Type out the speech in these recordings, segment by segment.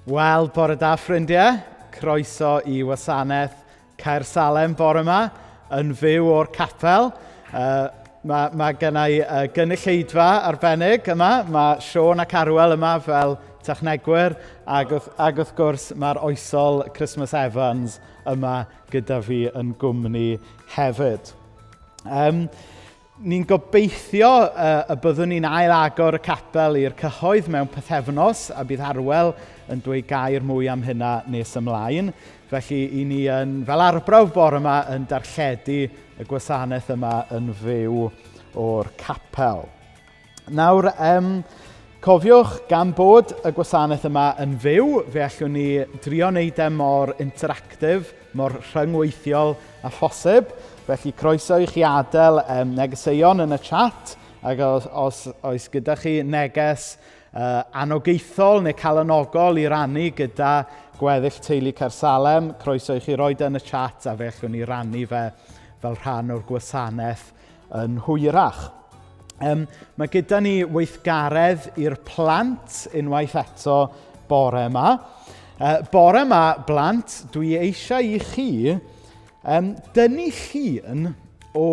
Wel, bore da ffrindiau. Croeso i wasanaeth Caersalem bore yma, yn fyw o'r capel. Mae mae gen i gynulleidfa arbennig yma. Mae Siôn ac Arwel yma fel technegwyr, ac wrth, ac wrth gwrs mae'r oesol Christmas Evans yma gyda fi yn gwmni hefyd. Um, Ni'n gobeithio uh, y byddwn ni'n ail-agor y capel i'r cyhoedd mewn pythefnos a bydd Arwel yn dweud gair mwy am hynna nes ymlaen. Felly, i ni yn, fel arbrawf bore yma yn darlledu y gwasanaeth yma yn fyw o'r capel. Nawr, um, cofiwch, gan bod y gwasanaeth yma yn fyw, fe allwn ni drio wneud e mor interactif, mor rhyngweithiol â phosib. Felly, croeso i chi adael um, negeseuon yn y chat, ac os, os oes gyda chi neges uh, anogaethol neu calonogol i rannu gyda gweddill teulu Caersalem, croeso i chi roed yn y chat a fe allwn ni rannu fe fel rhan o'r gwasanaeth yn hwyrach. Um, mae gyda ni weithgaredd i'r plant unwaith eto bore yma. Uh, bore yma, blant, dwi eisiau i chi um, dynnu llun o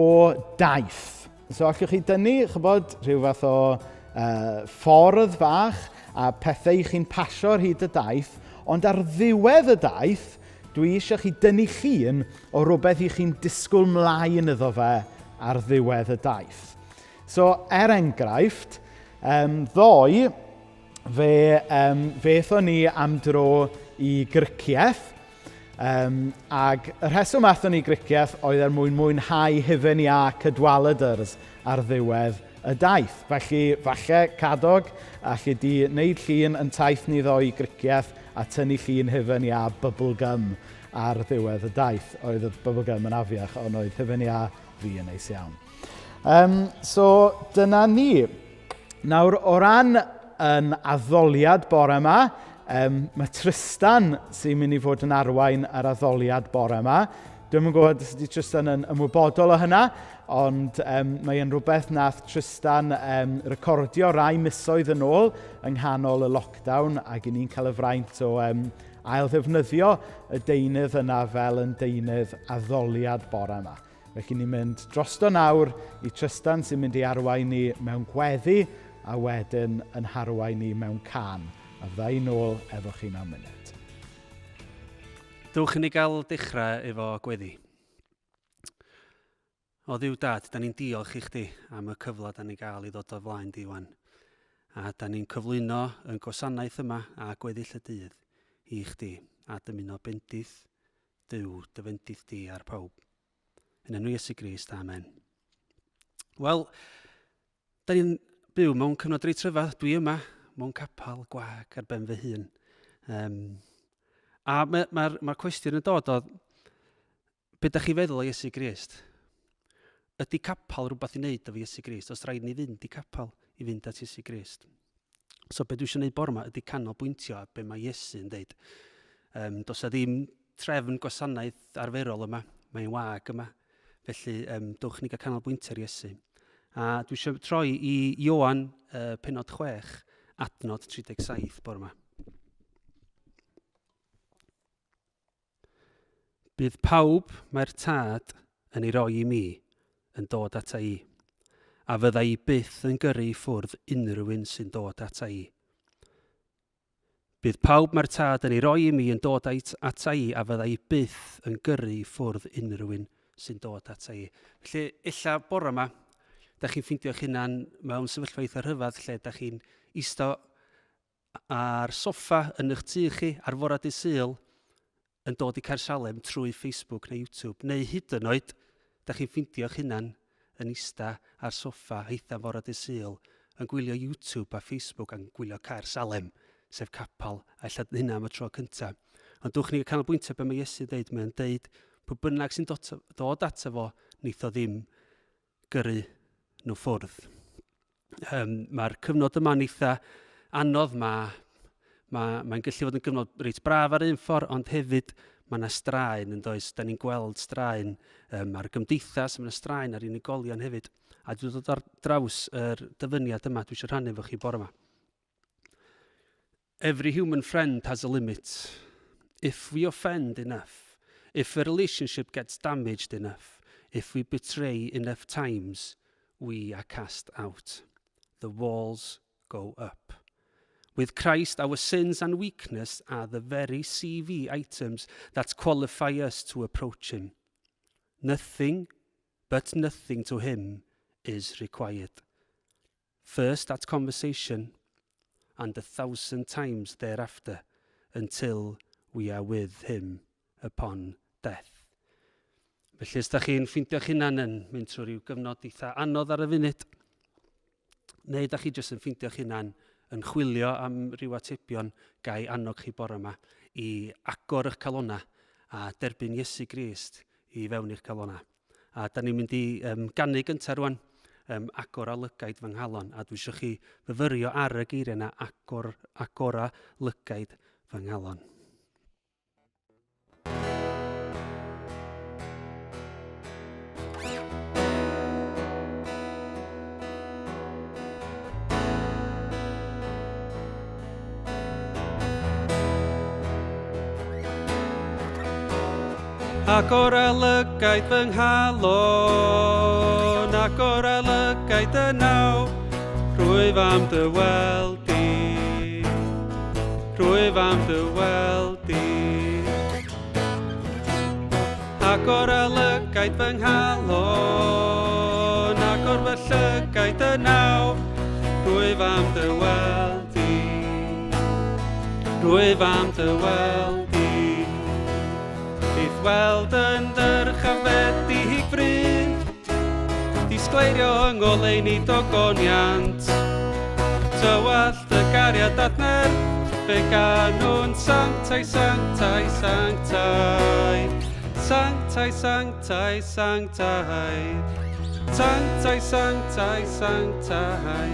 daith. So allwch chi dynnu, chybod, rhyw fath o uh, ffordd fach a pethau i chi'n pasio ar hyd y daith, ond ar ddiwedd y daith, dwi eisiau chi dynnu llun o rhywbeth i chi'n disgwyl mlaen iddo fe ar ddiwedd y daith. So, er enghraifft, um, ddoe, fe, um, fe aethon ni am dro i Gricieth, um, ac y rheswm aethon ni i Gricieth oedd er mwyn mwynhau hufen iâ Cadwaladers ar ddiwedd y daith. Felly, falle, Cadog, allu di wneud llun yn taith ni ddoe i Gricieth a tynnu llun hufen iâ bubble gum ar ddiwedd y daith. Oedd y bubble gum yn afiach, ond oedd hufen iâ fi yn neis iawn. Um, so, dyna ni. Nawr, o ran yn addoliad bore yma, um, mae Tristan sy'n mynd i fod yn arwain ar addoliad bore yma. Dwi'm yn gwybod os ydy Tristan yn ymwybodol o hynna, ond um, mae e'n rhywbeth nath Tristan um, recordio rai misoedd yn ôl yng nghanol y lockdown, ac i ni'n cael y fraint o um, ail ddefnyddio y deunydd yna fel yn deunydd addoliad bore yma. Felly ni'n mynd drosto nawr i Tristan sy'n mynd i arwain ni mewn gweddi a wedyn yn harwain ni mewn cân. A fydda i nôl efo chi mewn munud. Dewch i ni gael dechrau efo gweddi. O Dduw Dad, da ni'n diolch i chdi am y cyfle da ni'n gael i ddod o flaen di wan. A da ni'n cyflwyno yn gwasanaeth yma a gweddill y dydd i chdi a dymuno bendith Duw, dy fendith di ar pawb. Yn enw Iesu Grist, amen. Wel, da ni'n byw mewn cyfnod reit rhyfedd. Dwi yma mewn capel gwag ar ben fy hun. Um, a mae'r ma, ma, ma cwestiwn yn dod o, be da chi feddwl o Iesu Grist? Ydy capel rhywbeth i wneud efo Iesu Grist? Os rhaid ni fynd i capel i fynd at Iesu Grist? So be dwi eisiau gwneud bore yma ydy canolbwyntio ar be mae Iesu yn deud. Um, does 'na ddim trefn gwasanaeth arferol yma, mae'n wag yma. Felly, um, dowch ni gael canolbwyntio ar Iesu. A dwi eisiau troi i Ioan uh, penod 6, adnod 37 bore yma. Bydd pawb mae'r Tad yn ei roi i mi yn dod ata i, a fydda i byth yn gyrru i ffwrdd unrhyw un sy'n dod ata i. Bydd pawb mae'r Tad yn ei roi i mi yn dod ata i, a fydda i byth yn gyrru i ffwrdd unrhyw un sy'n dod ata i. Felly, ella bore yma, da chi'n ffeindio'ch hunan mewn sefyllfa eitha rhyfedd lle da chi'n ista ar soffa yn eich tŷ chi ar fore dydd Sul yn dod i Caersalem trwy Facebook neu YouTube, neu hyd yn oed, da chi'n ffeindio'ch hunan yn ista ar soffa eitha fore dydd Sul yn gwylio YouTube a Facebook a'n gwylio Caersalem, sef capel, a ella hynna am y tro cyntaf. Ond dwch ni canolbwyntio be mae Iesu'n dweud. Mae'n deud, pwy bynnag sy'n dod, dod ato fo, neith o ddim gyrru nhw ffwrdd. Um, Mae'r cyfnod yma'n eitha anodd, mae, mae, mae'n gallu fod yn gyfnod reit braf ar un ffordd, ond hefyd mae yna straen yn does. Da ni'n gweld straen um, ar y gymdeithas, mae yna straen ar unigolion hefyd. A dwi'n dod ar draws yr dyfyniad yma, dwi eisiau rhannu efo chi bore yma. Every human friend has a limit. If we offend enough, if a relationship gets damaged enough, if we betray enough times, we are cast out. The walls go up. With Christ, our sins and weakness are the very CV items that qualify us to approach him. Nothing but nothing to him is required. First that conversation, and a thousand times thereafter, until we are with him upon death. Felly, os da chi'n ffeindio'ch hunan yn mynd trwy rhyw gyfnod eitha anodd ar y funud, neu da chi jyst yn ffeindio'ch hunan yn chwilio am ryw atebion, gai annog chi bore yma i agor eich calona a derbyn Iesu Grist i fewn i'ch calona. A da ni'n mynd i um, ganu gyntaf rwan, um, agor a lygaid fy nghalon, a dwi eisiau chi fyfyrio ar y geiriau yna, agor, agora lygaid fy nghalon. Agor a lygaid fy nghalon, agor a lygaid y naw, rwyf am dy weld di, rwyf am dy weld di. Agor a lygaid fy nghalon, agor fy llygaid y naw, rwyf am dy weld di. Rwyf am dy weld di. Bydd weld yn ddyrchafedig fryn, Disgleirio yng ngoleuni dogoniant. Tywallt y gariad adner, fe ganwn sanctau, sanctau, sanctau. Sanctau, sanctau, sanctau. Sanctau, sanctau, sanctau.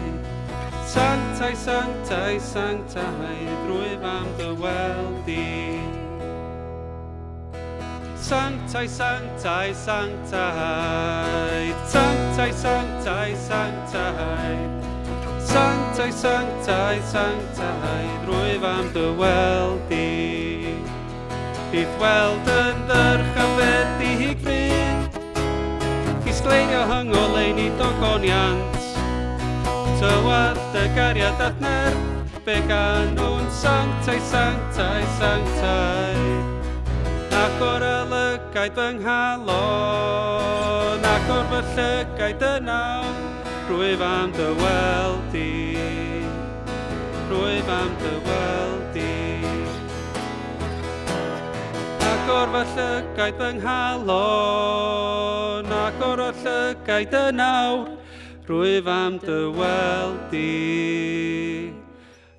Sanctau, sanctau, sanctau, drwy fam dy weld di. Sanctau, sanctau, sanctau. Sanctau, sanctau, sanctau. Sanctau, sanctau, sanctau, drwy fam dy weld di. Bydd weld yn ddyrchafedig bryd, Disgleirio hyng-oleuni dogoniant. Tywallt y gariad at nerth, fe ganwn sanctau, sanctau, sanctau. Agor y lygaid fy nghalon, agor fy llygaid yn awr, rwyf am dy weld di, rwyf am dy weld di. Agor fy llygaid fy nghalon, agor y llygaid yn awr, rwyf am dy weld di,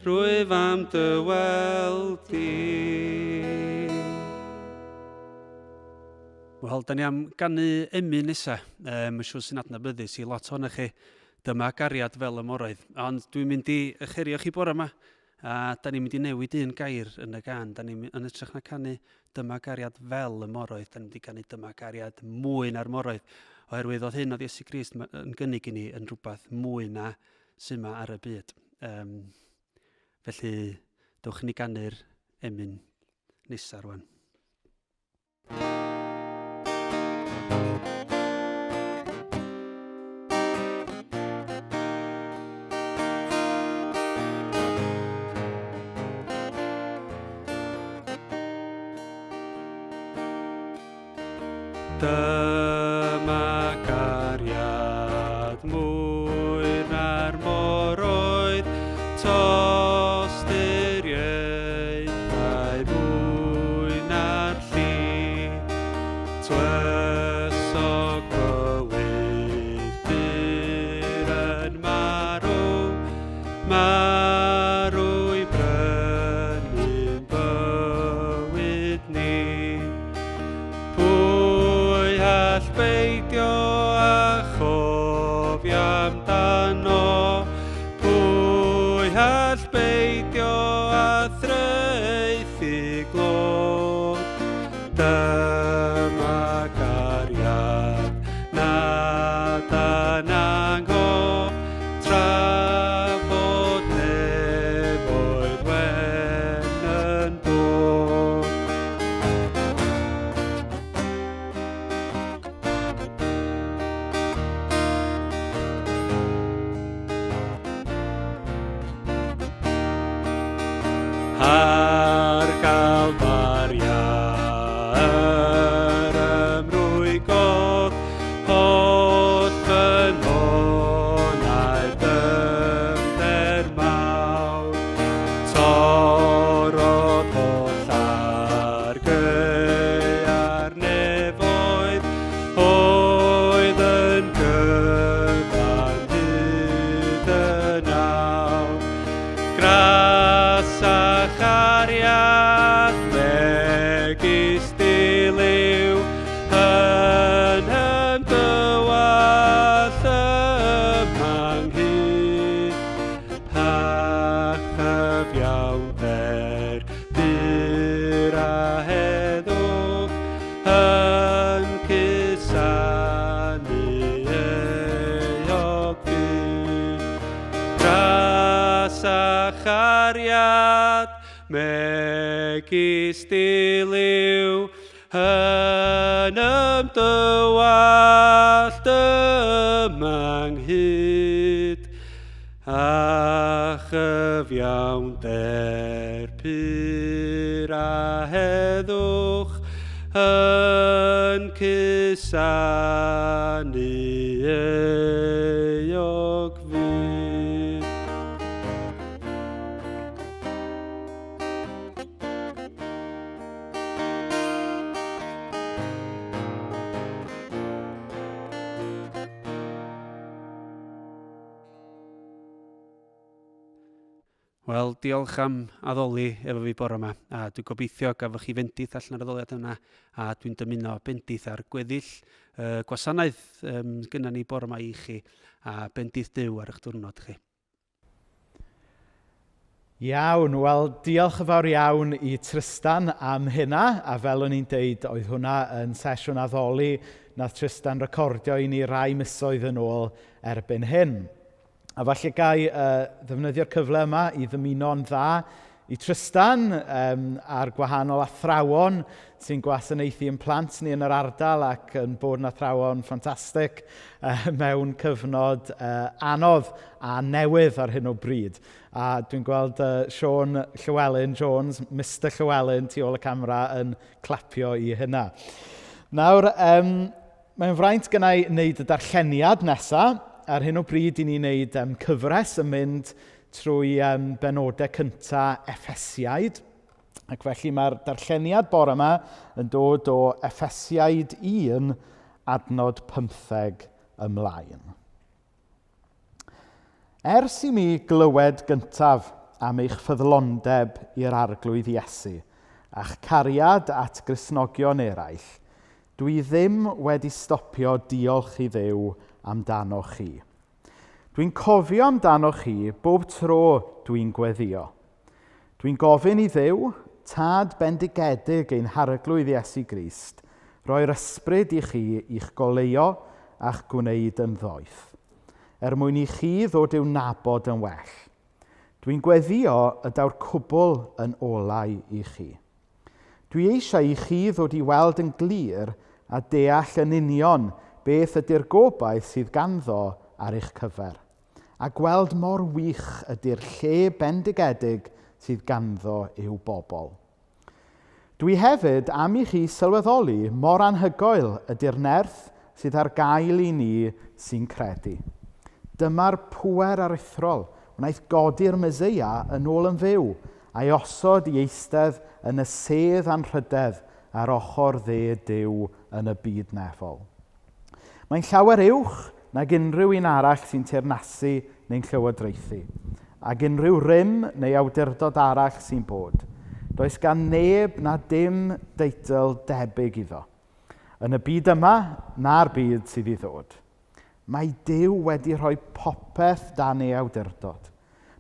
rwyf am dy weld di. Wel, da ni am ganu emyn nesa. Um, mae'n siŵr sy'n adnabyddus i lot ohonych chi. Dyma gariad fel y moroedd. Ond dwi'n mynd i eich herio chi bore yma. A da ni'n mynd i newid un gair yn y gan. Da ni'n yn ytrach na canu dyma gariad fel y moroedd, da ni'n mynd i ganu dyma gariad mwy na'r moroedd. Oherwydd oedd hyn oedd Iesu Grist yn gynnig i ni yn rhywbeth mwy na sy'n yma ar y byd. Um, felly, dewch i ni ganu'r emyn nesaf rwan. Dyma gariad mwy na'r moroedd, tosturiaethau mwy na'r lli. Twysog bywyd byr yn marw, marw i brynu'n bywyd ni. Pwy all beidio â chofio amdano? Pwy all beidio â thraethu glod? Dyma gariad nad yn anghof, tra bod nefoedd wedi. chariad megis diliw yn ymdywallt yma ynghyd a chyfiawnder pur a heddwch yn cusanu euog fyd. Wel, diolch am addoli efo fi bore yma, a dwi'n gobeithio gafoch chi fendith allan o'r addoliad yna, a dwi'n dymuno bendith ar gweddill uh, gwasanaeth um, gyda ni bore yma i chi, a bendith Duw ar eich diwrnod chi. Iawn, wel diolch yn fawr iawn i Trystan am hynna, a fel o'n i'n deud, oedd hwnna yn sesiwn addoli nath Trystan recordio i ni rai misoedd yn ôl erbyn hyn. A falle gai uh, ddefnyddio'r cyfle yma i ddymuno'n dda i Trystan um, a'r gwahanol athrawon sy'n gwasanaethu yn plant ni yn yr ardal ac yn bod yn athrawon ffantastig uh, mewn cyfnod uh, anodd a newydd ar hyn o bryd. A dwi'n gweld uh, Siôn Llywelyn Jones, Mr Llywelyn, tu ôl y camera yn clapio i hynna. Nawr, um, mae'n fraint gennau i wneud y darlleniad nesaf. Ar hyn o bryd, i ni'n wneud um, cyfres yn mynd trwy um, benodau cyntaf Effesiaid. Ac felly mae'r darlleniad bore yma yn dod o Effesiaid 1, adnod 15 ymlaen. Ers i mi glywed gyntaf am eich ffyddlondeb i'r Arglwydd Iesu a'ch cariad at Gristnogion eraill, dwi ddim wedi stopio diolch i Dduw amdanoch chi. Dwi'n cofio amdanoch chi bob tro dwi'n gweddïo. Dwi'n gofyn i Dduw, Tad bendigedig ein Harglwydd Iesu Grist, roi'r ysbryd i chi i'ch goleuo a'ch gwneud yn ddoeth, er mwyn i chi ddod i'w nabod yn well. Dwi'n gweddïo y daw'r cwbl yn olau i chi. Dwi eisiau i chi ddod i weld yn glir a deall yn union beth ydy'r gobaith sydd ganddo ar eich cyfer, a gweld mor wych ydy'r lle bendigedig sydd ganddo i'w bobl. Dwi hefyd am i chi sylweddoli mor anhygoel ydy'r nerth sydd ar gael i ni sy'n credu. Dyma'r pŵer aruthrol wnaeth godi'r Meseia yn ôl yn fyw a'i osod i eistedd yn y sedd anrhydedd ar ochr dde Duw yn y byd nefol. Mae'n llawer uwch nag unrhyw un arall sy'n teyrnasu neu'n llywodraethu, ag unrhyw rym neu awdurdod arall sy'n bod. Does gan neb na dim deitl debyg iddo. Yn y byd yma, na'r byd sydd i ddod. Mae Duw wedi rhoi popeth dan ei awdurdod.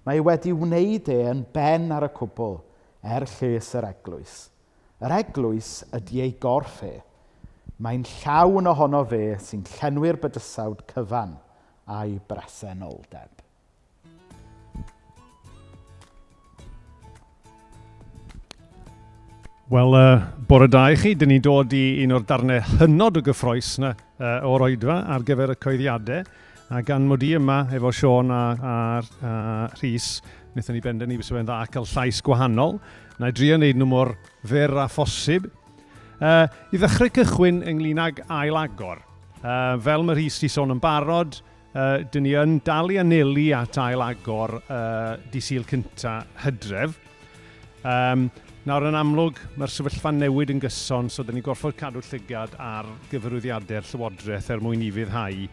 Mae e wedi wneud e yn ben ar y cwbl, er lles yr eglwys. Yr eglwys ydy ei gorff e. Mae'n llawn ohono fe sy'n llenwi'r bydysawd cyfan a'i bresenoldeb. Wel, uh, bore da i chi. Dyn ni'n dod i un o'r darnau hynod o gyffroes na uh, o'r oedfa ar gyfer y coeddiadau. A gan mod i yma efo Siôn a, a, a Rhys, wnaethon ni benderfynu fysa fe'n dda cael llais gwahanol. Na i drio wneud nhw mor fyr â phosib. Uh, I ddechrau cychwyn ynglyn ag ail agor. Uh, fel mae Rhys di sôn yn barod, uh, dyn ni yn dal i anelu at ail agor uh, di Sul cynta Hydref. Um, nawr yn amlwg, mae'r sefyllfa'n newid yn gyson, so dyn ni'n gorfod cadw llygad ar gyfarwyddiadau'r Llywodraeth er mwyn i fuddhau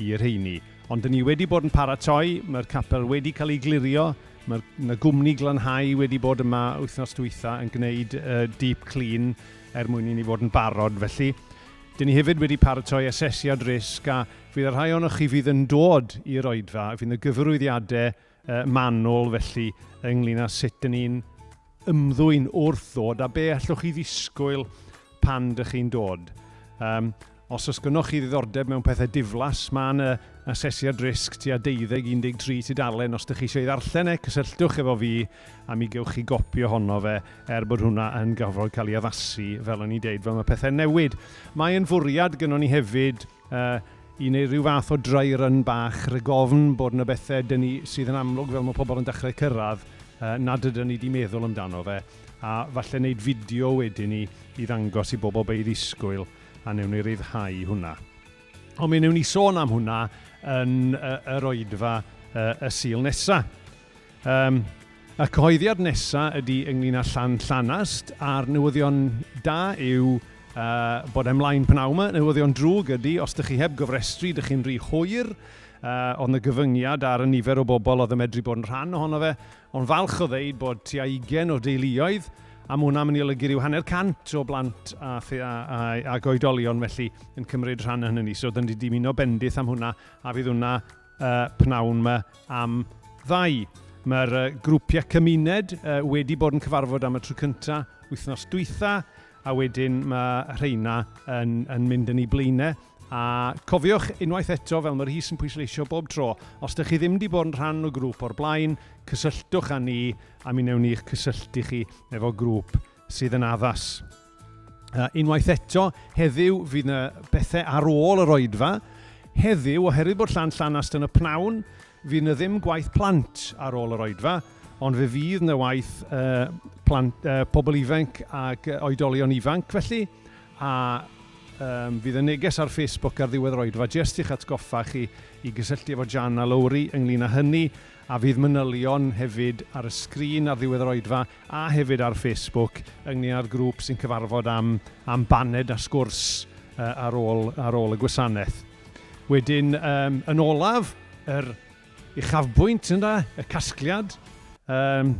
i'r rheini. Ond dyn ni wedi bod yn paratoi, mae'r capel wedi cael ei glirio, Mae'r 'na gwmni glanhau wedi bod yma wythnos dwytha yn gwneud uh, deep clean er mwyn i ni fod yn barod. Felly, dyn ni hefyd wedi paratoi asesiad risg a fydd y rhai ohonoch chi fydd yn dod i'r oedfa, fydd yna gyfarwyddiadau uh, manwl felly ynglyn â sut dyn ni'n ymddwyn wrth ddod a be allwch chi ddisgwyl pan dych chi'n dod. Um, Os oes gynnoch chi ddiddordeb mewn pethau diflas, mae yna asesiad risg tua 12-13 tudalen. Os ydych chi eisiau ei ddarllen e, cysylltwch efo fi a mi gewch chi gopi ohono fe, er bod hwnna yn gorfod cael ei addasu, fel o'n i'n deud, fel mae pethau'n newid. Mae yn fwriad gynnon ni hefyd uh, i wneud rhyw fath o dry run bach rhag ofn bod yna bethau dyn ni sydd yn amlwg fel mae pobl yn dechrau cyrraedd uh, nad ydyn ni wedi meddwl amdano fe, a falle wneud fideo wedyn ni i ddangos i bobl be i ddisgwyl a newn ni ryddhau hwnna. Ond mi newn ni sôn am hwnna yn yr oedfa y Sul nesa. Um, y cyhoeddiad nesa ydy ynglyn â Llan Llanast, a'r newyddion da yw bod ymlaen pnawn yma. Newyddion drwg ydy, os ydych chi heb gofrestru, ydych chi'n rhy hwyr. Oedd yna gyfyngiad ar y nifer o bobl oedd yn medru bod yn rhan ohono fe, Ond falch o ddeud bod tua ugain o deuluoedd, a ma' hwnna'n mynd i olygu rhyw hanner cant o blant a, a, a, ac oedolion felly yn cymryd rhan yn hynny. So, dyn ni wedi dymuno bendith am hwnna, a fydd hwnna pnawn yma am ddau. Mae'r grwpiau cymuned wedi bod yn cyfarfod am y tro cyntaf wythnos dwytha, a wedyn mae rheina yn, yn mynd yn ei blaenau. A cofiwch, unwaith eto, fel mae Rhys yn pwysleisio bob tro, os dych chi ddim wedi bod yn rhan o grŵp o'r blaen, cysylltwch â ni a mi wnewn ni eich cysylltu chi efo grŵp sydd yn addas. Unwaith eto, heddiw fydd yna bethau ar ôl yr oedfa. Heddiw, oherwydd bod Llan Llanast yn y pnawn, fydd yna ddim gwaith plant ar ôl yr oedfa, ond fe fydd yna waith plant, pobl ifanc ac oedolion ifanc felly, a Um, fydd y neges ar Facebook ar ddiwedd yr oedfa jyst i'ch atgoffa chi i gysylltu efo Jan a Lowri ynglyn â hynny, a fydd manylion hefyd ar y sgrin ar ddiwedd yr oedfa a hefyd ar Facebook ynglyn â'r grŵp sy'n cyfarfod am, am baned a sgwrs uh, ar, ôl, ar ôl y gwasanaeth. Wedyn, um, yn olaf, yr uchafbwynt yna, y casgliad, um,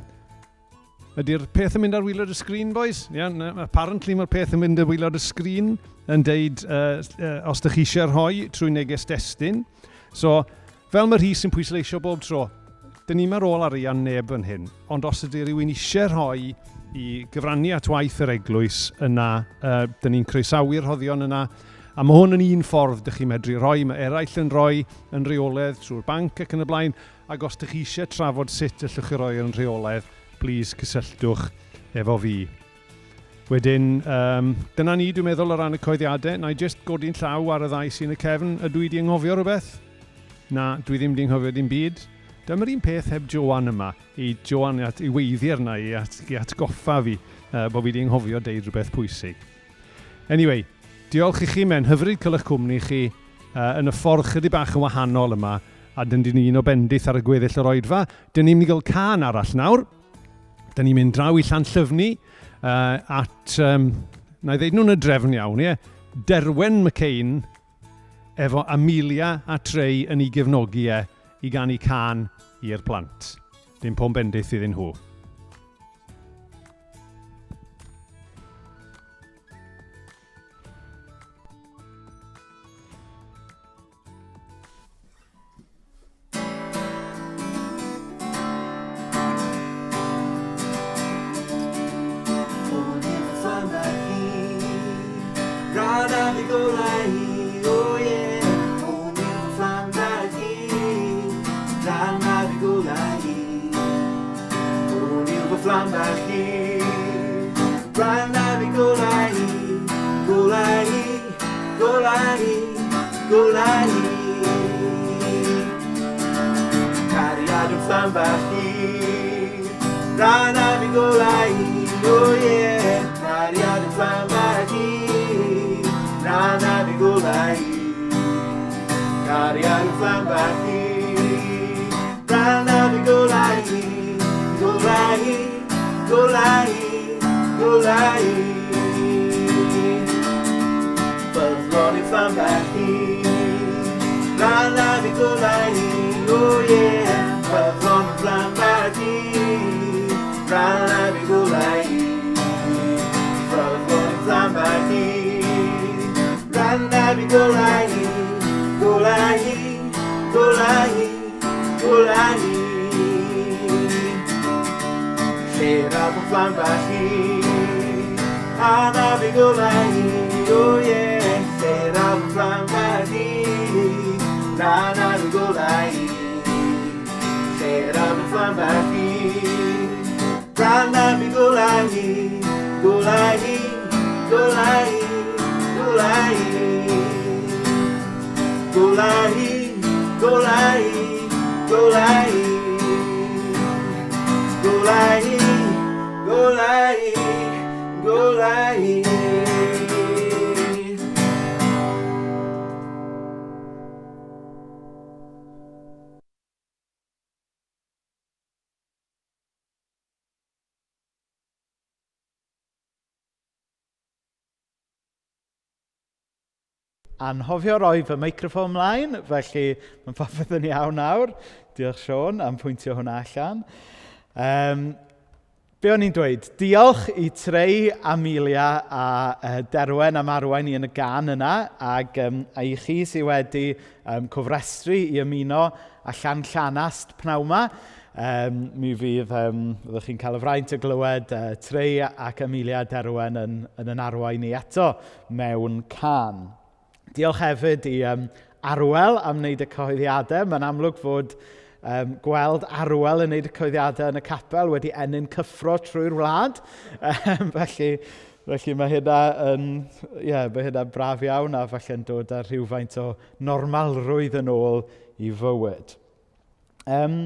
Ydy'r peth yn mynd ar wylod y sgrin, boys? Yeah, no, apparently mae'r peth yn mynd ar wylod y sgrin yn deud os ydych chi eisiau rhoi trwy neges destun. So, fel mae Rhys yn pwysleisio bob tro, dyn ni'n ar ôl arian neb fan hyn, ond os ydy rhywun eisiau rhoi i gyfrannu at waith yr eglwys yna, dyn ni'n croesawu'r rhoddion yna, a mae hwn yn un ffordd dych chi'n medru rhoi, mae eraill yn rhoi yn rheoledd trwy'r banc ac yn y blaen, Ac os dych chi eisiau trafod sut allwch chi roi yn rheolaidd, plîs cysylltwch efo fi. Wedyn, um, dyna ni dwi'n meddwl o ran y coeddiadau. Na i jyst godi'n llaw ar y ddau sy'n y cefn. Ydw i di anghofio rhywbeth? Na, dwi ddim di anghofio dim byd. Dyma'r un peth heb Joan yma, i Joan at, i weiddi arna i, at, i atgoffa fi bod fi di anghofio deud rhywbeth pwysig. Anyway, diolch i chi, mae'n hyfryd cael eich cwmni chi yn y ffordd chydig bach yn wahanol yma. A dyn ni'n un o bendith ar y gweddill o'r oedfa. Dyn ni'n mynd i gael can arall nawr. Dyn ni'n mynd draw i Llanllyfni at, na i ddeud nhw'n y drefn iawn, ie, Derwen McCain efo Amelia a Trey yn ei gefnogi e i ganu can i'r plant. Dim pob bendith iddyn nhw. hi, lan ar y golau hi, lle rhan fy fflam hi. Lan ar y golau hi, golau hi, golau hi, golau hi. Golau hi, golau hi, golau hi. Golau hi, golau hi, golau hi. Anghofio roi fy meicroffon ymlaen, felly mae popeth yn iawn nawr. Diolch Siôn am pwyntio hwnna allan. Um, be o'n i'n dweud? Diolch i Trey, Amelia a Derwen am arwain i yn y gan yna, ac um, a i chi sydd wedi um, cofrestru i ymuno â Llan Llanast pnawn 'ma. Um, mi fydd, um, fyddwch chi'n cael y fraint o glywed Trey ac Amelia Derwen yn, yn yn arwain ni eto mewn can. Diolch hefyd i um, Arwel am wneud y cyhoeddiadau. Mae'n amlwg fod um, gweld Arwel yn wneud y cyhoeddiadau yn y capel wedi ennyn cyffro trwy'r wlad. Um, felly, felly mae hynna yn, yeah, mae hynna braf iawn a falle'n dod â rhywfaint o normalrwydd yn ôl i fywyd. Um,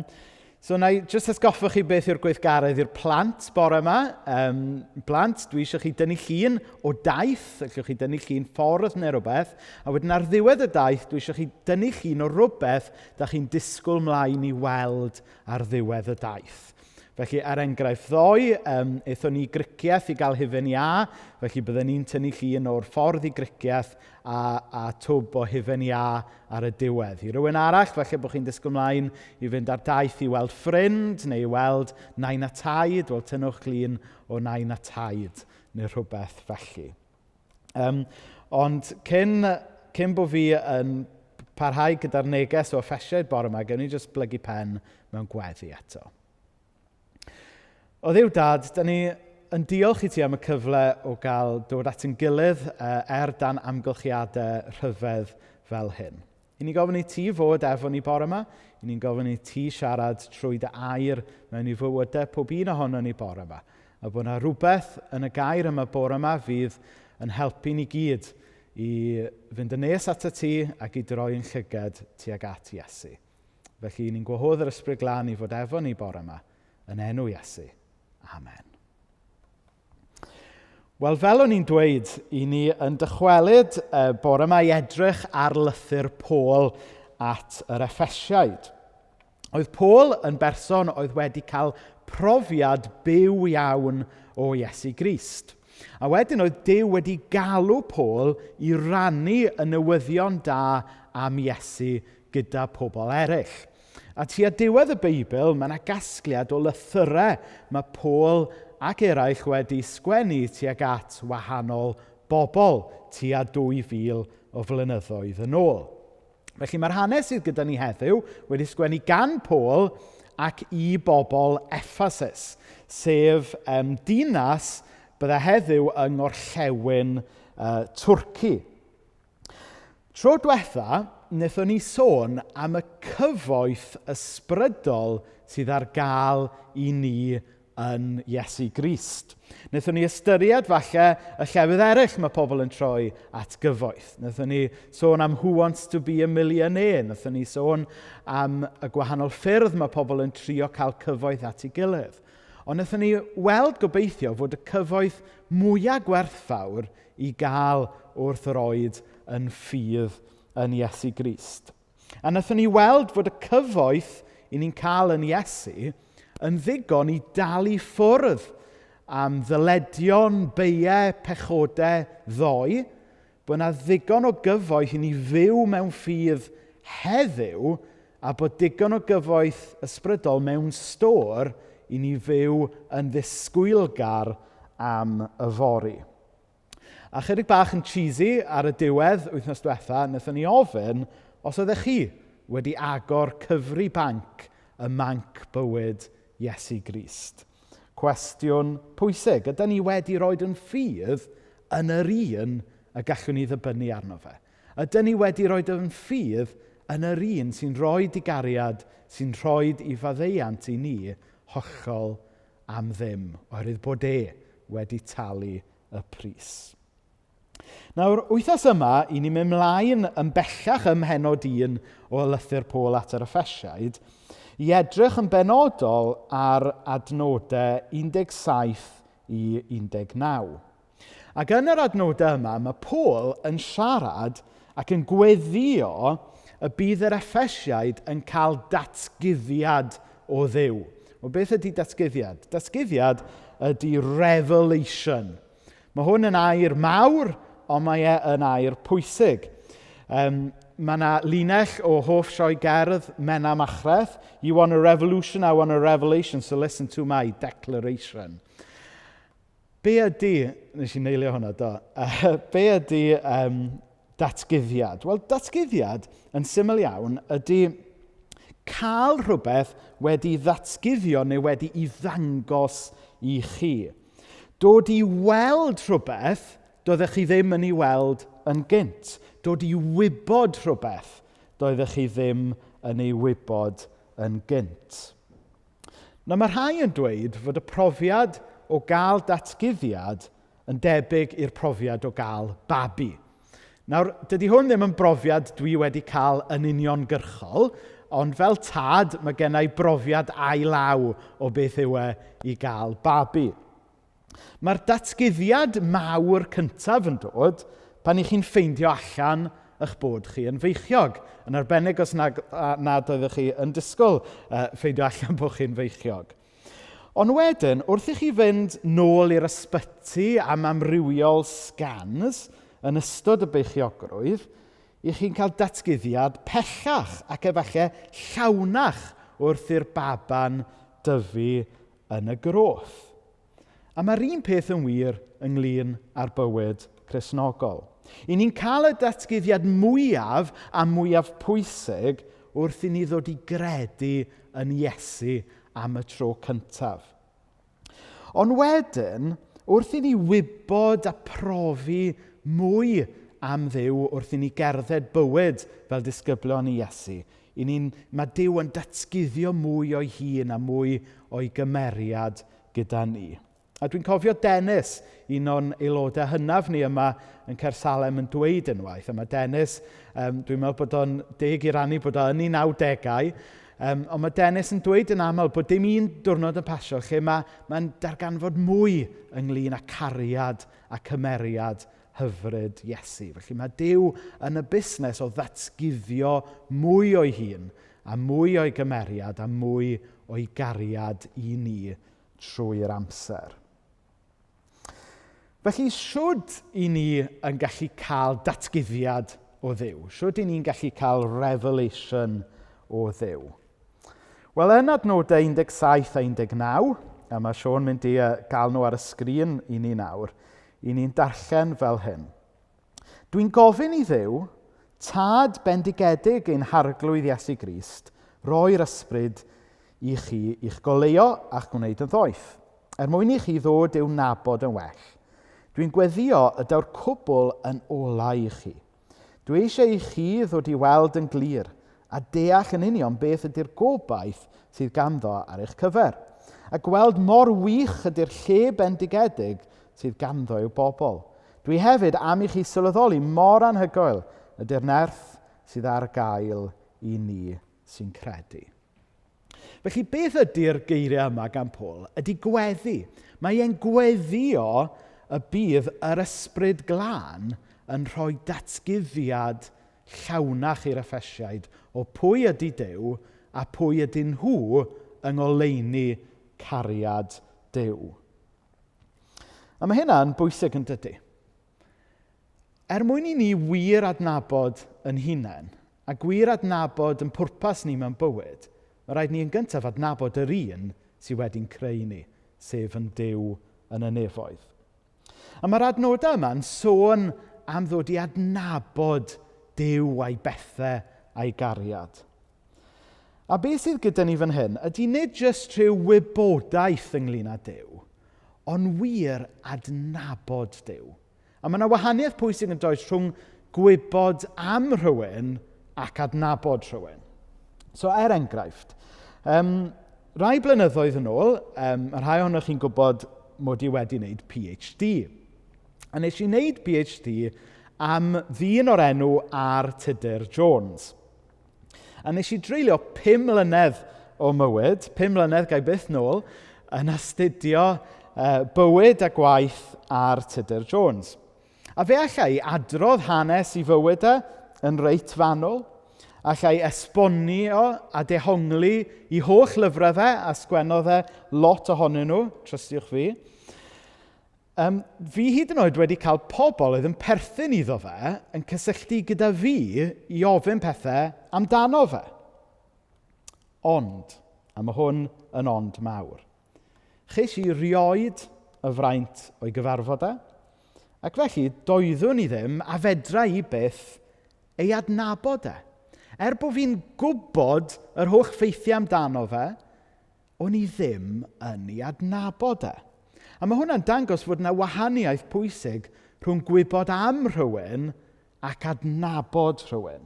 so, na i jyst atgoffa chi beth yw'r gweithgaredd i'r plant bore yma. Um, blant, dwi eisiau chi dynnu llun o daith, allwch chi dynnu llun ffordd neu rhywbeth, a wedyn ar ddiwedd y daith, dwi eisiau chi dynnu llun o rhywbeth da chi'n disgwyl mlaen i weld ar ddiwedd y daith. Felly, er enghraifft, ddoe, um, aethon ni i Gricieth i gael hufen iâ, felly bydden ni'n tynnu llun o'r ffordd i Gricieth a, a twb o hufen iâ ar y diwedd. I rywun arall, falle bod chi'n disgwyl mlaen i fynd ar daith i weld ffrind neu i weld nain a taid, wel tynnwch llun o nain a taid neu rhywbeth felly. Um, ond cyn, cyn bod fi yn parhau gyda'r neges o Effesiaid bore yma, gewn ni jyst blygu pen mewn gweddi eto. O Dduw Dad, da ni yn diolch i ti am y cyfle o gael dod at ein gilydd er dan amgylchiadau rhyfedd fel hyn. I ni'n gofyn i ti fod efo ni bore yma, i ni'n gofyn i ti siarad trwy dy air mewn i fywydau pob un ohono ni bore yma. A bod yna rhywbeth yn y gair yma bore yma fydd yn helpu ni gyd i fynd yn nes at y ti ac i droi yn llyged tuag at Iesu. Felly, ni'n gwahodd yr Ysbryd Glân i fod efo ni bore yma, yn enw Iesu. Amen. Wel, fel o'n i'n dweud, i ni yn dychwelyd bore yma i edrych ar lythyr Paul at yr Effesiaid. Oedd Paul yn berson oedd wedi cael profiad byw iawn o Iesu Grist. A wedyn oedd Duw wedi galw Paul i rannu y newyddion da am Iesu gyda pobl eraill. A tua diwedd y Beibl, mae yna gasgliad o lythyrau mae Paul ac eraill wedi sgwennu tuag at wahanol bobl tua 2,000 o flynyddoedd yn ôl. Felly mae'r hanes sydd gyda ni heddiw wedi sgwennu gan Paul ac i bobl Ephesus, sef um, dinas bydde heddiw yng ngorllewin uh, Twrci. Tro diwetha, wnaethon ni sôn am y cyfoeth ysbrydol sydd ar gael i ni yn Iesu Grist. Wnaethon ni ystyried falle y llefydd eraill mae pobl yn troi at gyfoeth. Wnaethon ni sôn am Who Wants to be a Millionaire. Wnaethon ni sôn am y gwahanol ffyrdd mae pobl yn trio cael cyfoeth at ei gilydd. Ond wnaethon ni weld gobeithio fod y cyfoeth mwyaf gwerthfawr i gael wrth yr oed yn ffydd yn Iesu Grist. A wnaethon ni weld fod y cyfoeth i ni'n cael yn Iesu yn ddigon i dalu ffwrdd am ddyledion, beiau, pechodau ddoe, bod yna ddigon o gyfoeth i ni fyw mewn ffydd heddiw a bod digon o gyfoeth ysbrydol mewn stôr i ni fyw yn ddisgwylgar am yfory. A chydig bach yn cheesy ar y diwedd wythnos diwetha, wnaethon ni ofyn os oeddech chi wedi agor cyfri banc y manc bywyd Iesu Grist. Cwestiwn pwysig. Ydy ni wedi rhoi yn ffydd yn yr un y gallwn ni ddibynnu arno fe? Ydyn ni wedi rhoi yn ffydd yn yr un sy'n rhoi digariad, sy'n rhoi i faddeuant i ni hollol am ddim, oherwydd bod e wedi talu y pris. Nawr, wythnos yma, i ni'n mynd mlaen yn bellach ym mhenod un o lythyr Paul at yr Effesiaid, i edrych yn benodol ar adnodau 17 i 19. Ac yn yr adnodau yma, mae Paul yn siarad ac yn gweddio y bydd yr Effesiaid yn cael datguddiad o Dduw. Wel, beth ydy datguddiad? Datguddiad ydy revelation. Mae hwn yn air mawr, ond mae e yn air pwysig. Um, mae yna linell o hoff sioe gerdd Menna Machreth. You want a revolution, I want a revelation, so listen to my declaration. Be ydy, nes i neilio hwnna, do, be ydy um, datguddiad? Wel, datguddiad, yn syml iawn, ydy cael rhywbeth wedi ddatguddio neu wedi i ddangos i chi. Dod i weld rhywbeth doeddech chi ddim yn ei weld yn gynt. Dod i wybod rhywbeth doeddech chi ddim yn ei wybod yn gynt. Nawr mae rhai yn dweud fod y profiad o gael datguddiad yn debyg i'r profiad o gael babi. Nawr, dydy hwn ddim yn brofiad dwi wedi cael yn uniongyrchol, ond fel tad, mae gen i brofiad ail law o beth yw e i gael babi. Mae'r datguddiad mawr cyntaf yn dod pan i chi'n ffeindio allan eich bod chi yn feichiog. Yn arbennig os nag, nad oeddech chi yn disgwyl ffeindio allan bod chi'n feichiog. Ond wedyn, wrth i chi fynd nôl i'r ysbyty am amrywiol scans yn ystod y beichiogrwydd, i chi'n cael datguddiad pellach ac efallai llawnach wrth i'r baban dyfu yn y groth. A mae'r un peth yn wir ynglyn â'r bywyd Cristnogol. I ni'n cael y datguddiad mwyaf a mwyaf pwysig wrth i ni ddod i gredu yn Iesu am y tro cyntaf. Ond wedyn, wrth i ni wybod a profi mwy am Dduw wrth i ni gerdded bywyd fel disgyblion i Iesu, i ni'n, mae Duw yn datguddio mwy o'i hun a mwy o'i gymeriad gyda ni. A dwi'n cofio Dennis, un o'n aelodau hynaf ni yma yn Caersalem yn dweud unwaith, a mae Dennis, um, dwi'n meddwl bod o'n deg i rannu bod o yn ei 90au, um, ond mae Dennis yn dweud yn aml bod dim un diwrnod yn pasio lle mae, mae'n darganfod mwy ynglyn â cariad a cymeriad hyfryd Iesu. Felly mae Duw yn y busnes o ddatguddio mwy o'i hun a mwy o'i gymeriad a mwy o'i gariad i ni trwy'r amser. Felly, siwd i ni yn gallu cael datguddiad o Dduw? Siwd i ni'n gallu cael revelation o Dduw? Wel, yn adnodau 17 a 19, a mae Siôn mynd i gael nhw ar y sgrin i ni nawr, i ni'n darllen fel hyn. Dwi'n gofyn i Dduw, Tad bendigedig ein Harglwydd Iesu Grist, roi'r ysbryd i chi i'ch goleuo a'ch gwneud yn ddoeth, er mwyn i chi ddod i'w nabod yn well. Dwi'n gweddio y daw'r cwbl yn olau i chi. Dwi eisiau i chi ddod i weld yn glir a deall yn union beth ydy'r gobaith sydd ganddo ar eich cyfer, a gweld mor wych ydy'r lle bendigedig sydd ganddo i'w bobl. Dwi hefyd am i chi sylweddoli mor anhygoel ydy'r nerth sydd ar gael i ni sy'n credu. Felly beth ydy'r geiriau yma gan Paul? Ydy gweddi. Mae e'n gweddio y bydd yr ysbryd glân yn rhoi datguddiad llawnach i'r Effesiaid o pwy ydy Duw a pwy ydyn nhw yng ngoleuni cariad Duw. A mae hynna'n bwysig yn dydy. Er mwyn i ni wir adnabod yn hunain, a gwir adnabod yn pwrpas ni mewn bywyd, mae rhaid ni yn gyntaf adnabod yr un sydd wedi'n creu ni, sef yn Duw yn y nefoedd. A mae'r adnodau yma'n sôn am ddod i adnabod Duw a'i bethau a'i gariad. A beth sydd gyda ni fan hyn ydy nid jyst rhyw wybodaeth ynglyn â Duw, ond wir adnabod Duw. A mae yna wahaniaeth pwysig yn does rhwng gwybod am rhywun ac adnabod rhywun. So, er enghraifft, um, rai blynyddoedd yn ôl, um, mae rhai ohonoch chi'n gwybod mod i wedi wneud PhD. A nes i wneud PhD am ddyn o'r enw R. Tudur Jones. A nes i dreulio 5 mlynedd o mywyd, 5 mlynedd gai byth nôl, yn astudio uh, bywyd a gwaith R. Tudur Jones. A fe alla i adrodd hanes i fywyd e yn reit fanwl. Alla i esbonio a dehongli i holl lyfrau fe, a sgwennodd e lot ohonyn nhw, trystiwch fi. Um, fi hyd yn oed wedi cael pobl oedd yn perthyn iddo fe yn cysylltu gyda fi i ofyn pethau amdano fe. Ond, a mae hwn yn ond mawr, Ches i rioed y fraint o'i gyfarfod e, ac felly doeddwn i ddim a fedra i byth ei adnabod e. Er bod fi'n gwybod yr holl ffeithiau amdano fe, o'n i ddim yn ei adnabod e. A mae hwnna'n dangos fod yna wahaniaeth pwysig rhwng gwybod am rhywun ac adnabod rhywun.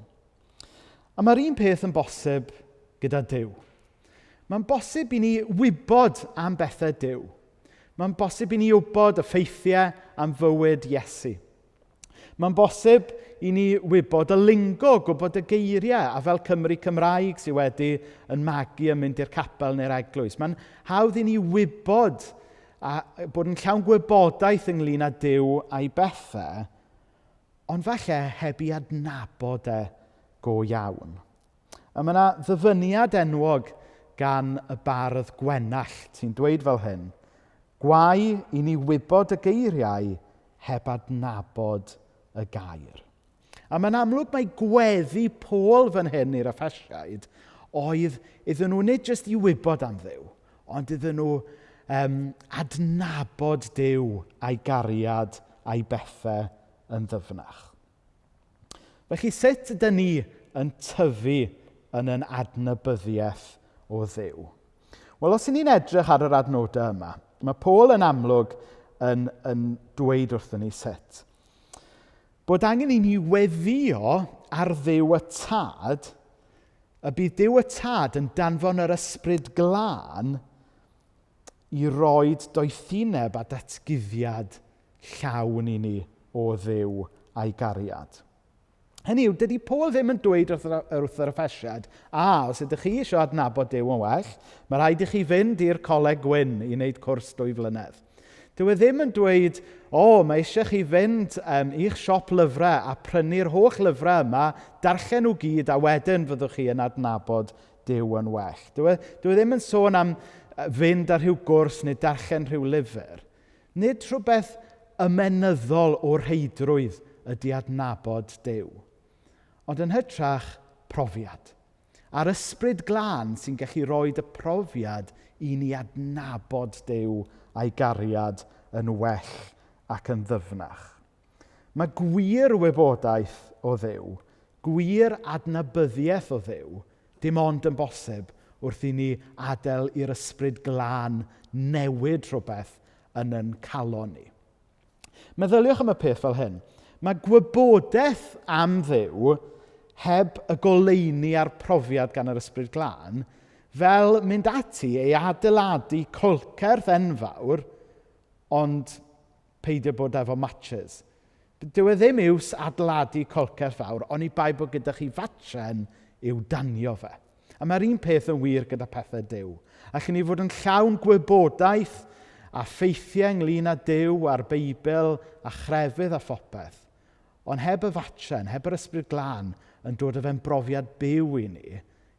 A mae'r un peth yn bosib gyda Duw. Mae'n bosib i ni wybod am bethau Duw. Mae'n bosib i ni wybod y ffeithiau am fywyd Iesu. Mae'n bosib i ni wybod y lingo, gwybod y geiriau, a fel Cymry Cymraeg sydd wedi yn magu yn mynd i'r capel neu'r eglwys. Mae'n hawdd i ni wybod a bod yn llawn gwybodaeth ynglyn â Duw a'i bethau, ond falle heb i adnabod e go iawn. A mae yna ddyfyniad enwog gan y bardd Gwenallt sy'n dweud fel hyn, Gwae i ni wybod y geiriau heb adnabod y gair. A mae'n amlwg mai gweddi Paul fan hyn i'r Effesiaid oedd iddyn nhw nid jyst i wybod am Dduw, ond iddyn nhw um, adnabod Duw a'i gariad a'i bethau yn ddyfnach. Felly sut ydyn ni yn tyfu yn yn adnabyddiaeth o Dduw? Wel, os y'n ni'n edrych ar yr adnodau yma, mae Paul yn amlwg yn, yn dweud wrthyn ni sut. Bod angen i ni weddio ar Dduw y Tad, y bydd Duw y Tad yn danfon yr ysbryd glân i roed doethineb a datguddiad llawn i ni o Dduw a'i gariad. Hynny yw, dydy Paul ddim yn dweud wrth yr, wrth yr Effesiad, a, os ydych chi eisiau adnabod Duw yn well, mae rhaid i chi fynd i'r Coleg Gwyn i wneud cwrs dwy flynedd. Dyw e ddim yn dweud, o, oh, mae eisiau chi fynd um, i'ch siop lyfrau a prynu'r holl lyfrau yma, darllen nhw gyd a wedyn fyddwch chi yn adnabod Duw yn well. Dyw e, dyw e ddim yn sôn am fynd ar rhyw gwrs neu darllen rhyw lyfr. Nid rhywbeth ymenyddol o rheidrwydd ydy adnabod Duw, ond yn hytrach profiad. A'r ysbryd glân sy'n gallu rhoi y profiad i ni adnabod Duw a'i gariad yn well ac yn ddyfnach. Mae gwir wybodaeth o Dduw, gwir adnabyddiaeth o Dduw, dim ond yn bosib wrth i ni adael i'r ysbryd glân newid rhywbeth yn yn calon ni. Meddyliwch am y peth fel hyn. Mae gwybodaeth am Dduw heb y goleuni a'r profiad gan yr ysbryd glân fel mynd ati ei adeiladu colcerth enfawr, ond peidio bod efo matches. Dyw e ddim iws adeiladu colcer fawr, oni bai bod gyda chi fatchen i'w danio fe. A mae'r un peth yn wir gyda pethau Duw. Allwn ni fod yn llawn gwybodaeth a ffeithiau ynglyn â Duw a'r Beibl a chrefydd a phopeth. Ond heb y fatchen, heb yr ysbryd glân yn dod â fe'n brofiad byw i ni,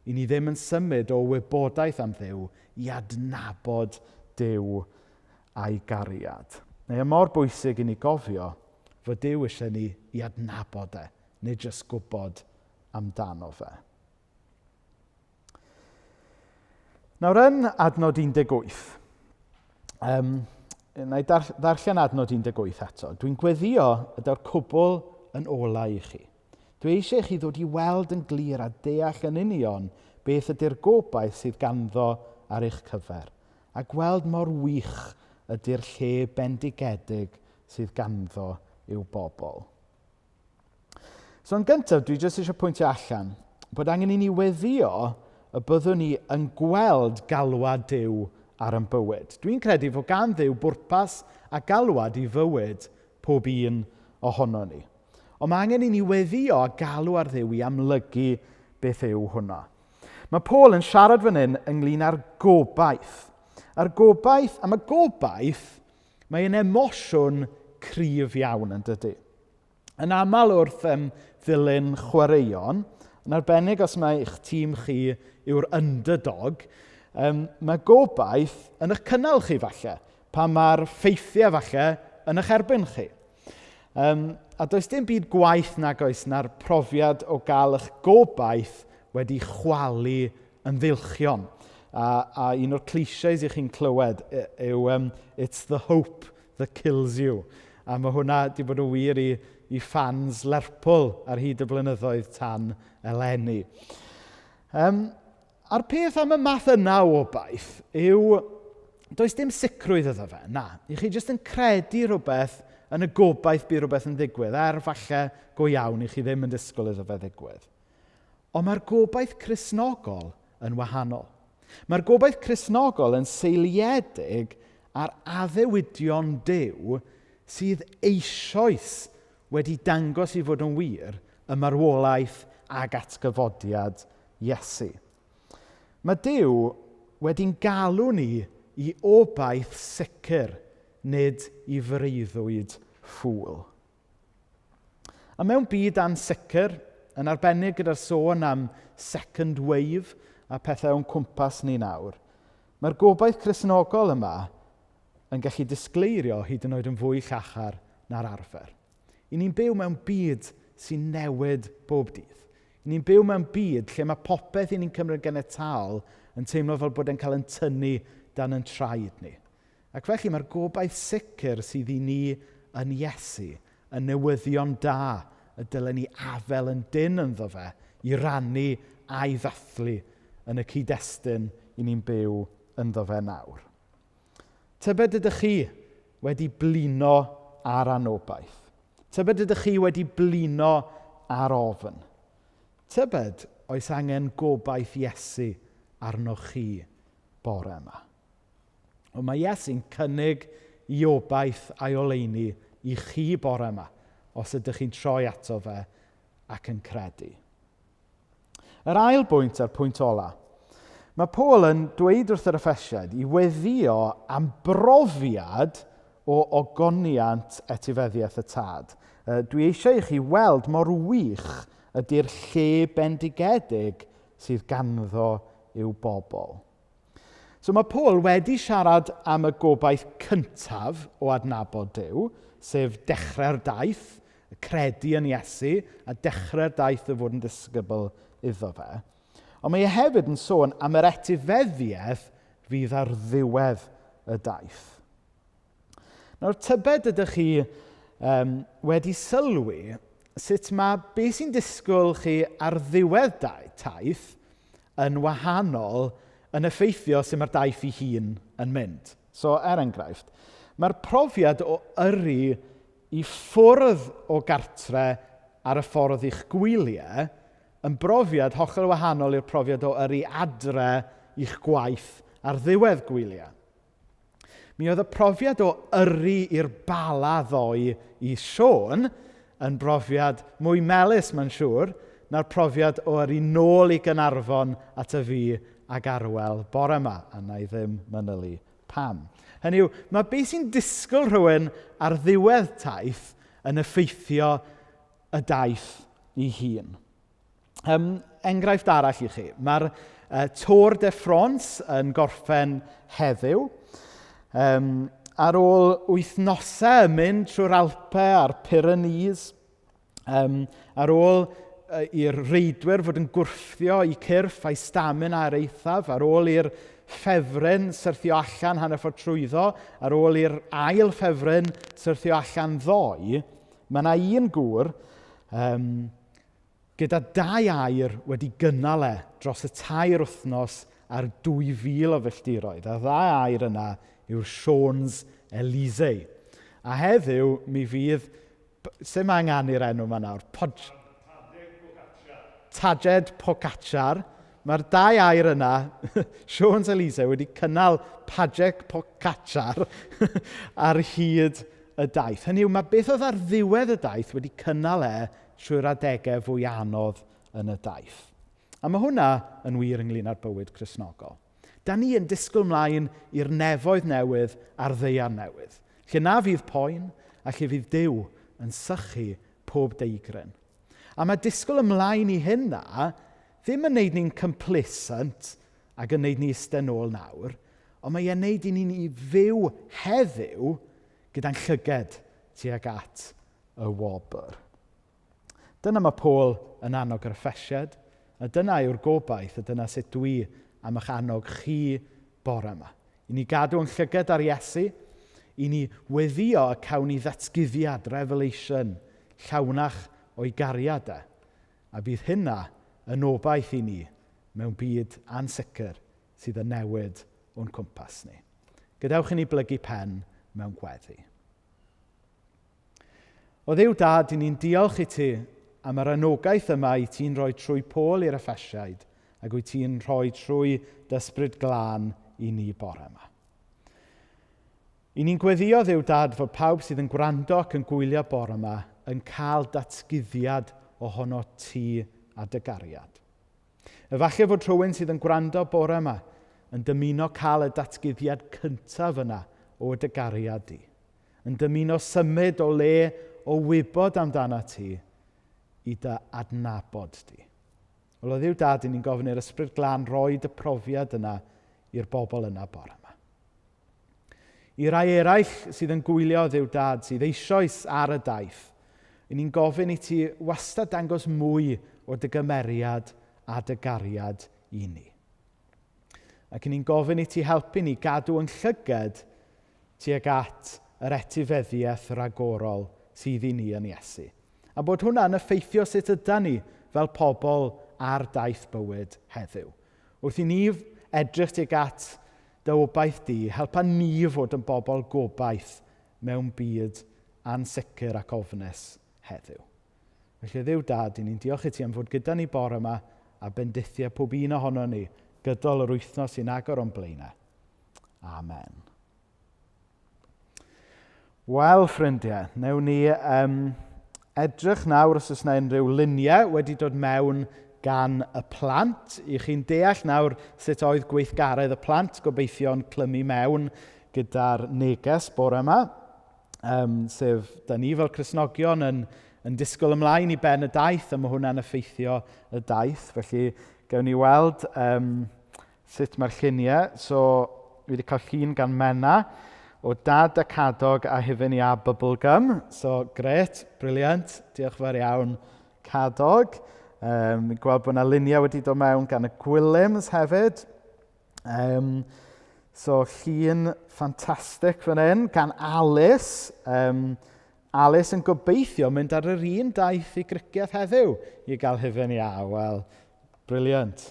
i ni ddim yn symud o wybodaeth am Dduw i adnabod Duw a'i gariad. Mae e mor bwysig i ni gofio fod Duw eisiau ni i adnabod e, nid jyst gwybod amdano fe. Nawr yn adnod 18, um, na i dar ddarllen adnod 18 eto. Dwi'n gweddio y daw'r cwbl yn olau i chi. Dwi eisiau i chi ddod i weld yn glir a deall yn union beth ydy'r gobaith sydd ganddo ar eich cyfer. A gweld mor wych ydy'r lle bendigedig sydd ganddo i'w bobl. So yn gyntaf, dwi jyst eisiau pwyntio allan bod angen i ni weddio y byddwn ni yn gweld galwad Duw ar ein bywyd. Dwi'n credu fod gan Dduw bwrpas a galwad i fywyd pob un ohono ni. Ond mae angen i ni weddio a galw ar Dduw i amlygu beth yw hwnna. Mae Paul yn siarad fan hyn ynglyn â'r gobaith. A'r gobaith, am y gobaith, mae'n emosiwn cryf iawn yn dydy. Yn aml wrth um, ddilyn chwaraeon, yn arbennig os mae eich tîm chi yw'r underdog, um, mae gobaith yn eich cynnal chi falle, pan mae'r ffeithiau falle yn eich erbyn chi. Um, a does dim byd gwaith nag oes na'r profiad o gael eich gobaith wedi chwalu yn ddilchion. A, a un o'r clichés i chi'n clywed yw um, it's the hope that kills you. A mae hwnna wedi bod yn wir i, i fans Lerpwl ar hyd y blynyddoedd tan eleni. Um, a'r peth am y math yna o obaith yw does dim sicrwydd iddo fe, na. I chi jyst yn credu rhywbeth yn y gobaith bydd rhywbeth yn ddigwydd, er falle go iawn i chi ddim yn disgwyl iddo fe ddigwydd. Ond mae'r gobaith Cristnogol yn wahanol. Mae'r gobaith Cristnogol yn seiliedig ar addewidion Duw sydd eisoes wedi dangos i fod yn wir y marwolaeth ag atgyfodiad Iesu. Mae Duw wedi'n galw ni i obaith sicr, nid i freuddwyd ffŵl. A mewn byd ansicr, yn arbennig gyda'r sôn am second wave a pethau o'n cwmpas ni nawr, mae'r gobaith Cristnogol yma yn gallu disgleirio hyd yn oed yn fwy llachar na'r arfer. I ni'n byw mewn byd sy'n newid bob dydd. I ni'n byw mewn byd lle mae popeth i ni'n cymryd ganiataol yn teimlo fel bod e'n cael yn tynnu dan yn traed ni. Ac felly mae'r gobaith sicr sydd i ni yn Iesu, y newyddion da y dylen ni afel yn dyn ynddo fe i rannu a'i ddathlu yn y cyd-destun i ni'n byw ynddo fe nawr. Tybed ydych chi wedi blino ar anobaith? Tybed ydych chi wedi blino ar ofn? Tybed oes angen gobaith Iesu arnoch chi bore yma? Ond mae Iesu'n cynnig i obaith a'i oleuni i chi bore yma, os ydych chi'n troi ato fe ac yn credu. Yr ail bwynt a'r pwynt ola. Mae Paul yn dweud wrth yr Effesiaid i weddio am brofiad o ogoniant etifeddiaeth y tad. Dwi eisiau i chi weld mor wych ydy'r lle bendigedig sydd ganddo i'w bobl. So mae Paul wedi siarad am y gobaith cyntaf o adnabod Duw, sef dechrau'r daith, credu yn Iesu, a dechrau'r daith o fod yn ddisgybl iddo fe. Ond mae e hefyd yn sôn am yr etifeddiaeth fydd ar ddiwedd y daith. Nawr, tybed ydych chi um, wedi sylwi sut mae beth sy'n disgwyl chi ar ddiwedd taith yn wahanol yn effeithio sut mae'r daith ei hun yn mynd. So, er enghraifft, mae'r profiad o yrru i ffwrdd o gartre ar y ffordd i'ch gwyliau yn brofiad hollol wahanol i'r profiad o yrru adre i'ch gwaith ar ddiwedd gwyliau. Mi oedd y profiad o yrru i'r Bala ddoe i Siôn yn brofiad mwy melys, mae'n siŵr, na'r profiad o yrru nôl i Gaernarfon at y fi ag Arwel bore yma, a na i ddim manylu pam. Hynny yw, mae beth sy'n disgwyl rhywun ar ddiwedd taith yn effeithio y daith i hun. Um, enghraifft arall i chi. Mae'r Tour de France yn gorffen heddiw. Um, ar ôl wythnosau yn mynd trwy'r Alpe a'r Pyrenees, um, ar ôl i'r reidwyr fod yn gwrthio i cyrff a'i stamina ar eithaf, ar ôl i'r ffefryn syrthio allan hanner ffordd trwyddo, ar ôl i'r ail ffefryn syrthio allan ddoe, mae yna un gŵr um, gyda dau air wedi gynnal e dros y tair wythnos a'r 2,000 o filltiroedd. A ddau air yna yw'r Sean's Elysee. A heddiw, mi fydd... Sut mae angen i'r enw yma nawr? Pod... Tadged Pogacar, mae'r dau air yna, Siôn Elise wedi cynnal Pajek Pogacar ar hyd y daith. Hynny yw, mae beth oedd ar ddiwedd y daith wedi cynnal e trwy'r adegau fwy anodd yn y daith. A mae hwnna yn wir ynglyn â'r bywyd Cristnogol. Da ni yn disgwyl mlaen i'r nefoedd newydd a'r ddaear newydd, lle na fydd poen a lle fydd Duw yn sychu pob deigryn. A mae disgwyl ymlaen i hynna ddim yn neud ni'n complacent ac yn neud ni eistedd nôl nawr, ond mae e'n neud i ni'n fyw heddiw gyda'n llyged tuag at y wobr. Dyna mae Paul yn annog yr Effesiad, a dyna yw'r gobaith, a dyna sut dwi am eich annog chi bore yma. I ni gadw yn llyged ar Iesu, i ni weddio y cawn ni ddatguddiad, revelation, llawnach o'i gariad e. A bydd hynna yn obaith i ni mewn byd ansicr sydd yn newid o'n cwmpas ni. Gadewch i ni blygu pen mewn gweddi. O Dduw Dad, i ni'n diolch i ti am yr anogaeth yma i ti'n rhoi trwy Paul i'r Effesiaid ac wyt ti'n rhoi trwy dysbryd glân i ni bore yma. I ni'n gweddio Dduw Dad fod pawb sydd yn gwrando ac yn gwylio bore yma yn cael datguddiad ohono ti a dy gariad. Efallai fod rhywun sydd yn gwrando bore yma yn dymuno cael y datguddiad cyntaf yna o dy gariad di. Yn dymuno symud o le o wybod amdana ti i dy adnabod di. Wel, o Dduw Dad, i ni'n gofyn i'r Ysbryd Glân roi y profiad yna i'r bobl yna bore yma. I rai eraill sydd yn gwylio Dduw Dad, sydd eisoes ar y daith, i ni'n gofyn i ti wastad dangos mwy o dy gymeriad a dy gariad i ni. Ac i ni'n gofyn i ti helpu ni gadw yn llyged tuag at yr etifeddiaeth ragorol sydd i ni yn Iesu. A bod hwnna'n effeithio sut yda ni fel pobl ar daith bywyd heddiw. Wrth i ni edrych tuag at dy obaith di, helpa ni fod yn bobl gobaith mewn byd ansicr ac ofnus heddiw. Felly Dduw Dad, i ni'n diolch i ti am fod gyda ni bore yma a bendithio pob un ohono ni gydol yr wythnos sy'n agor o'n blaenau. Amen. Wel, ffrindiau, newn ni um, edrych nawr os oes yna unrhyw luniau wedi dod mewn gan y plant. I chi'n deall nawr sut oedd gweithgaredd y plant, gobeithio'n clymu mewn gyda'r neges bore yma. Um, sef, da ni fel Cristnogion yn, yn disgwyl ymlaen i ben y daith, a mae hwnna'n effeithio y daith. Felly, gawn ni weld um, sut mae'r lluniau. So, fi wedi cael llun gan Menna o dad a Cadog a hufen iâ bubblegum. So, gret, briliant, diolch fawr iawn, Cadog. Um, gweld bod yna luniau wedi dod mewn gan y Gwilliams hefyd. Um, so, llun ffantastig fan hyn gan Alice. Um, Alice yn gobeithio mynd ar yr un daith i Gricieth heddiw i gael hufen iâ. Wel, briliant.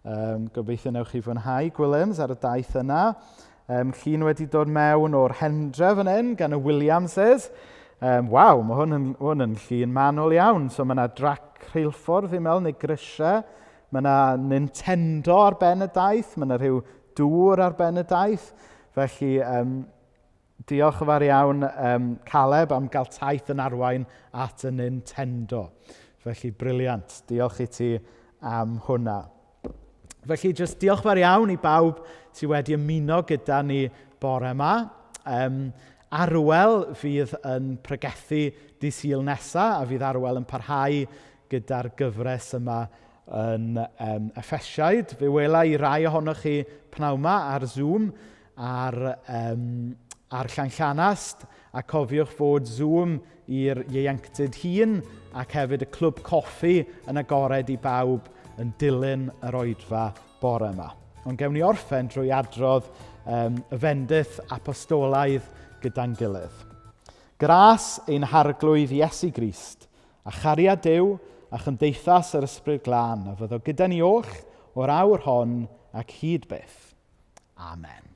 Um, gobeithio newch chi fwynhau Gwilliams ar y daith yna. Um, llun wedi dod mewn o'r Hendre fan hyn gan y Williamses. Um, waw, mae hwn yn, hwn yn llun manwl iawn. So mae yna drac rheilffordd i mewn, neu grisiau. Mae yna Nintendo ar ben y daith. Mae yna rhyw dŵr ar ben y daith. Felly, um, diolch yn fawr iawn um, Caleb am gael taith yn arwain at y Nintendo. Felly, briliant. Diolch i ti am hwnna. Felly, jyst diolch fawr iawn i bawb sydd wedi ymuno gyda ni bore yma. Um, Arwel fydd yn pregethu di Sul nesaf, a fydd Arwel yn parhau gyda'r gyfres yma yn um, Effesiaid. Fe wela i rai ohonoch chi pnawn yma ar Zoom ar, um, ar Llanllanast, a cofiwch fod Zoom i'r ieuenctid hŷn ac hefyd y clwb coffi yn agored i bawb yn dilyn yr oedfa bore yma. Ond gewn ni orffen drwy adrodd um, y fendith apostolaidd gyda'n gilydd. Gras ein harglwydd Iesu Grist, a chariad Duw a chymdeithas yr Ysbryd Glân a fyddo gyda ni oll o'r awr hon ac hyd byth. Amen.